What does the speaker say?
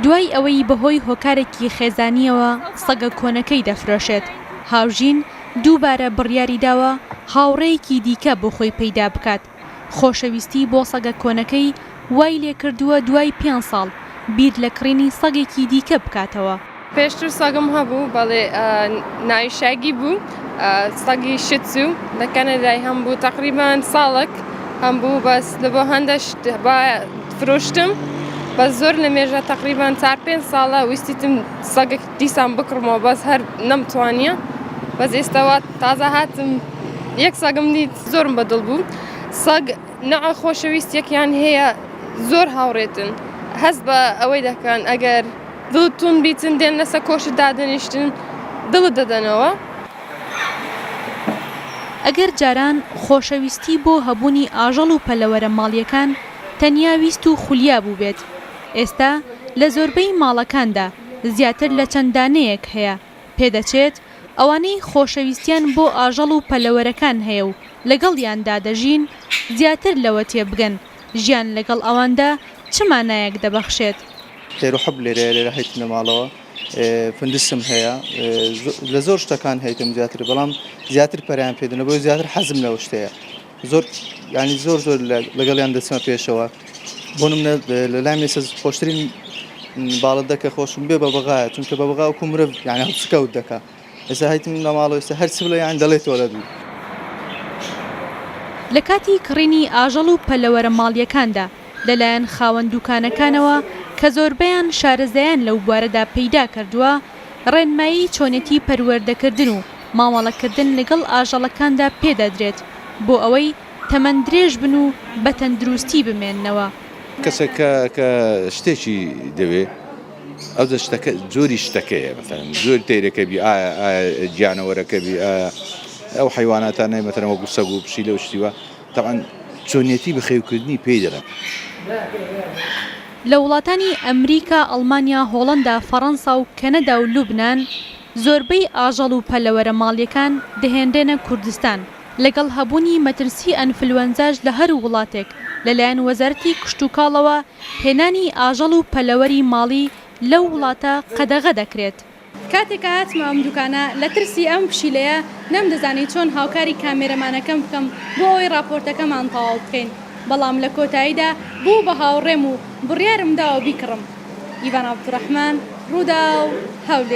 دوای ئەوەی بەهۆی هۆکارێکی خێزانییەوە سەگە کۆنەکەی دەفرۆشێت، هاوژین دووبارە بڕیاریداوە هاوڕێیەکی دیکە بۆ خۆی پەیدا بکات، خۆشەویستی بۆ سەگە کۆنەکەی وای لێکردووە دوای پێنج ساڵ بیر لە کڕینی سەگێکی دیکە بکاتەوە. پێشتر سەگم هەبوو بەڵێ ناوی شاگی بوو سەگی شیتزو لە کەنەدای هەم بوو تەقریبان ساڵک هەم بوو بەس لە بۆ هەندە شت فرۆشتم بەس زۆر لە مێژە تەقریبان چار پێنج ساڵە ویستیتم سەگێک دیسان بکڕمەوە بەس هەر نەمتوانیە بەس ئێستاوا تازە هاتم یەک سەگم دیت زۆرم بەدڵ بوو سەگ نەع خۆشەویستیەکیان هەیە زۆر هاوڕێتن هەست بە ئەوەی دەکەن ئەگەر دڵت توند بیتن دێن لەسەر کۆشت دادەنیشتن دڵت دەدەنەوە. ئەگەر جاران خۆشەویستی بۆ هەبوونی ئاژەڵ و پەلەوەرە ماڵییەکان تەنیا ویست و خولیا بووبێت، ئێستا لە زۆربەی ماڵەکاندا زیاتر لە چەند دانەیەک هەیە، پێدەچێت ئەوانەی خۆشەویستیان بۆ ئاژەڵ و پەلەوەرەکان هەیە و لەگەڵیاندا دەژین زیاتر لەوە تێبگەن ژیان لەگەڵ ئەواندا چ مانایەک دەبەخشێت. خێر و حەب لێرەیە لێرە هەیتم لە ماڵەوە فندسم هەیە لە زۆر شتەکان هەیتم زیاتر بەڵام زیاتر پەریان پێ دەنە بۆی زیاتر حەزم لەو شتەیە زۆر ینی زۆر زۆر لەگەڵیان دەچمە پێشەوە بۆ منە لە لای مێسە خۆشترین باڵندە کە خۆشم بێ بە بەغایە چونکە بە بەغا وەکو مرۆڤ یعنی هەڵسکەوت دەکا ئێستا هەیتم لە ماڵەوە ئێستا هەر چ بڵێ یان دەڵێتەوە لە دوو. لە کاتی کڕینی ئاژەڵ و پەلەوەرە ماڵییەکاندا لەلایەن خاوەن دووکانەکانەوە کە زۆربەیان شارەزایان لەو بوارەدا پەیدا کردووە، ڕێنمایی چۆنێتی پەروەردەکردن و مامەڵەکردن لەگەڵ ئاژەڵەکاندا پێدەدرێت بۆ ئەوەی تەمەن درێژ بن و بە تەندروستی بمێننەوە. کەسێک کە کە شتێکی دەوێ ئەوجا شتەکە جۆری شتەکەیە مەسەلەن جۆری تەیرەکە بی ئایا ئایا گیانەوەرەکە بی ئایا ئەو حەیواناتانەی مەسەلەن وەکو سەگ و پشیلە و شتی وا تەبعەن چۆنیەتی بەخێوکردنی پێی دەڵێن. لە وڵاتانی ئەمریکا، ئەڵمانیا، هۆڵەندا، فەڕەنسا و کەنەدا و لوبنان زۆربەی ئاژەڵ و پەلەوەرە ماڵییەکان دەهێنرێنە کوردستان، لەگەڵ هەبوونی مەترسی ئەنفلوەنزاش لە هەر وڵاتێک لەلایەن وەزارەتی کشتوکاڵەوە هێنانی ئاژەڵ و پەلەوەری ماڵی لەو وڵاتە قەدەغە دەکرێت. کاتێک کە هاتمە ئەم دوکانە لە ترسی ئەم پشیلەیە نەمدەزانی چۆن هاوکاری کامێرەمانەکەم بکەم بۆ ئەوەی ڕاپۆرتەکەمان تەواو بکەین، بەڵام لە کۆتاییدا بوو بە هاوڕێم و بڕیارم داوە بیکڕم. ئیڤان عەبدولڕەحمان، رووداو، هەولێر.